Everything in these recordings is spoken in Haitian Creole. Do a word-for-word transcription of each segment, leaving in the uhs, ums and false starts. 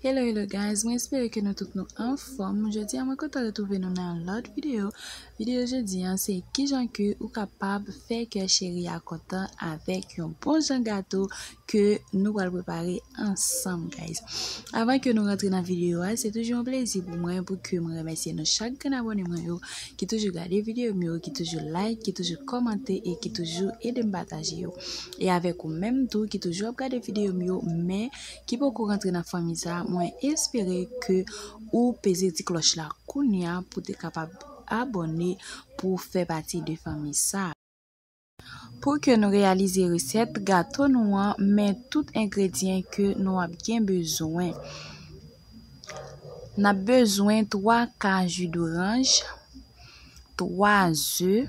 Hello, hello guys, mwen espere ke nou tout nou anfòm. Jodi a mwen kontan retwouve nou nan yon lòt videyo. Videyo jodi a se kijan ke ou kapab fè kè cheri a kontan avèk yon bon jan gato ke nou pral prepare ansanm, guys. Avan ke nou rantre nan videyo a, se toujou yon plezi pou mwen pou ke mwen remèsye nou chak grenn abòne mwen yo, ki toujou gade videyo m yo, ki toujou like, ki toujou kòmante e ki toujou ede m pataje yo. E avèk ou menm tou ki toujou ap gade videyo m yo, men ki poko rantre nan fanmi sa, mwen espere ke ou peze ti klòch la kounye a pou te kapab abòne pou fè pati de fanmi sa. Pou ke nou reyalize resèt gato nou an, men tout engredyan ke nou ap gen bezwen. N ap bezwen twa ka ji doranj, twa ze,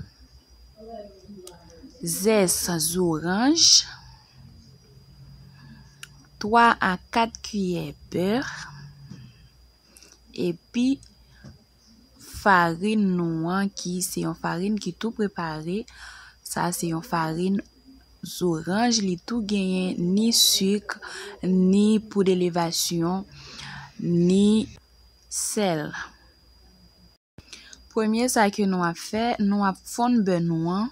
zès zoranj, twa a kat kiyè bè, epi farin nou an ki se yon farin ki tou prepare. Sa se yon farin zoranj, li tou genyen ni sik, ni poud elevasyon, ni sèl. Premye sa ke nou ap fè, nou ap fonn bè nou an.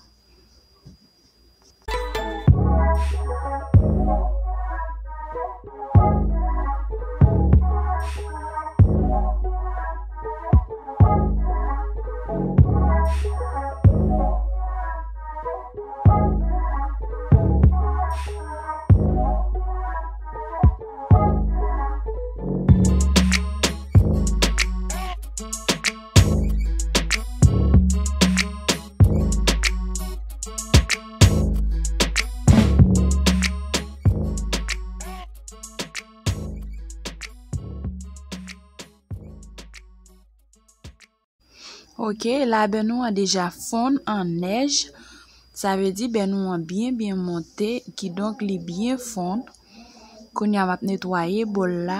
Ok, la bè nou an deja fonn an nèj. Sa vle di bè nou an byen, byen monte, kidonk li byen fonn. Kounye a m ap netwaye bòl la.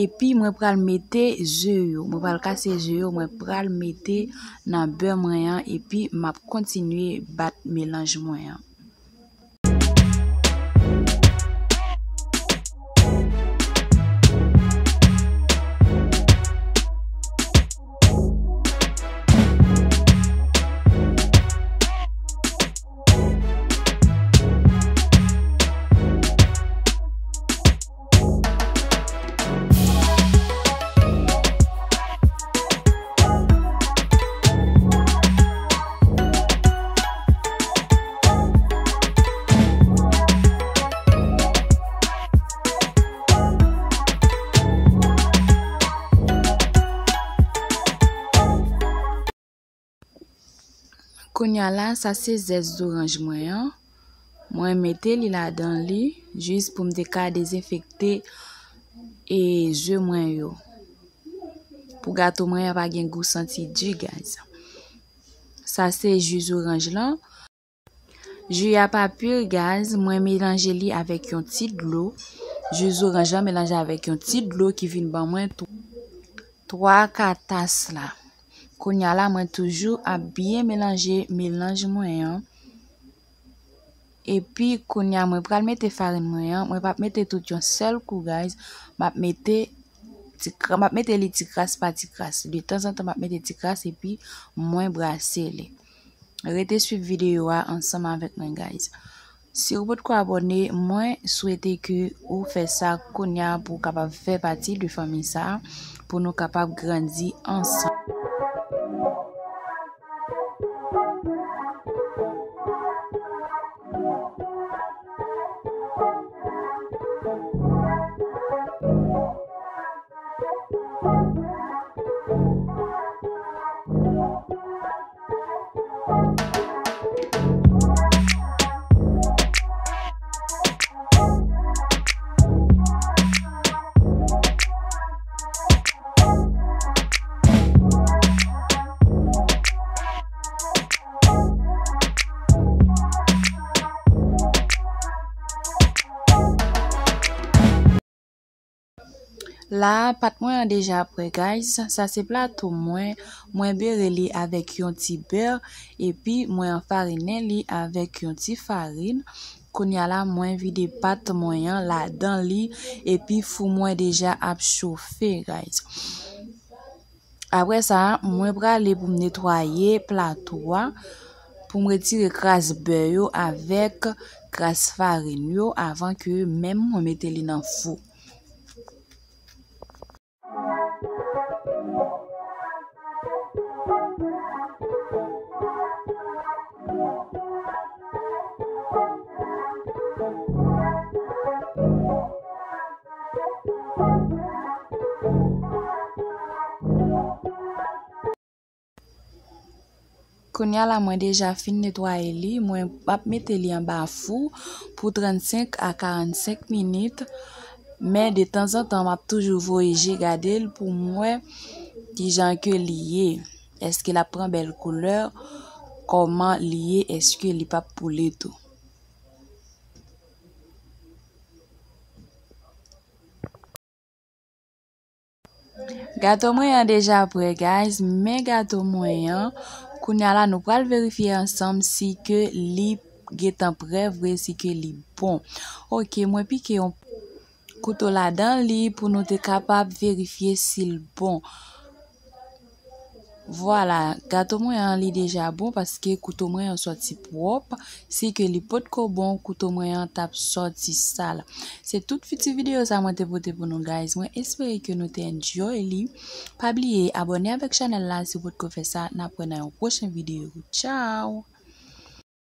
Epi mwen pral mete ze yo. Mwen pral kase ze yo, mwen pral mete nan bè mwen an, epi m ap kontinye bat melanj mwen an. Kounye a la, sa se zès zoranj mwen an. Mwen mete li ladan li, jis pou m te ka dezenfekte e ze mwen yo. Pou gato mwen an pa gen gou santi di, guys. Sa se ji zoranj lan. Ji a pa pire, guys, mwen melanje li avèk yon ti dlo. Ji zoranj lan melanje avèk yon ti dlo ki vin ban mwen tw-, twa ka tas la. Kounye a la, mwen toujou ap byen melanje melanj mwen an. Epi, kounye a, mwen pral mete farin mwen an. Mwen p ap mete tout yon sèl kou, guys. M ap mete ti kra-, m ap mete li ti kras pa ti kras. De tanzantan, m ap mete ti kras epi mwen brase li. Rete swiv videyo a ansanm avèk mwen, guys. Si ou potko abòne, mwen swete ke ou fè sa kounye a pou w kapab fè pati de fanmi sa a, pou nou kapab grandi ansanm. La, pat mwen an deja prè, guys. Sa se plato mwen. Mwen bere li avèk yon ti bè, epi mwen anfarinen li avèk yon ti farin. Kounye a la, mwen vide pat mwen an ladan li, epi fou mwen deja ap chofe, guys. Apre sa, mwen prale pou m netwaye plato a, pou m retire kras bè yo avèk kras farin yo avan ke menm mwen mete li nan fou. Kounye a la, mwen deja fin netwaye li, mwen ap mete li anba fou pou trannsenk a karannsenk minit, men detanzantan m ap toujou voye je gade l pou m wè kijan ke li ye, èske l ap pran bèl koulè, kòman li ye, èske li p ap poule tou. Gato mwen an deja prè, guys, men gato mwen an, kounye a la, nou pral verifye ansanm si ke li gentan prè vre, si ke li bon. Ok, mwen pike yon kouto ladan li pou nou te kapab verifye si l bon. Vwala, gato mwen an li deja bon paske kouto mwen an sòti pwòp. Si ke li potko bon, kouto mwen an t ap sòti sal. Se tout fiti videyo sa mwen te pote pou nou, guys. Mwen espere ke nou te enjoy li. Pa bliye abòne avèk chanèl la si w potko fè sa. N ap wè nan yon pwochen videyo. Tchao!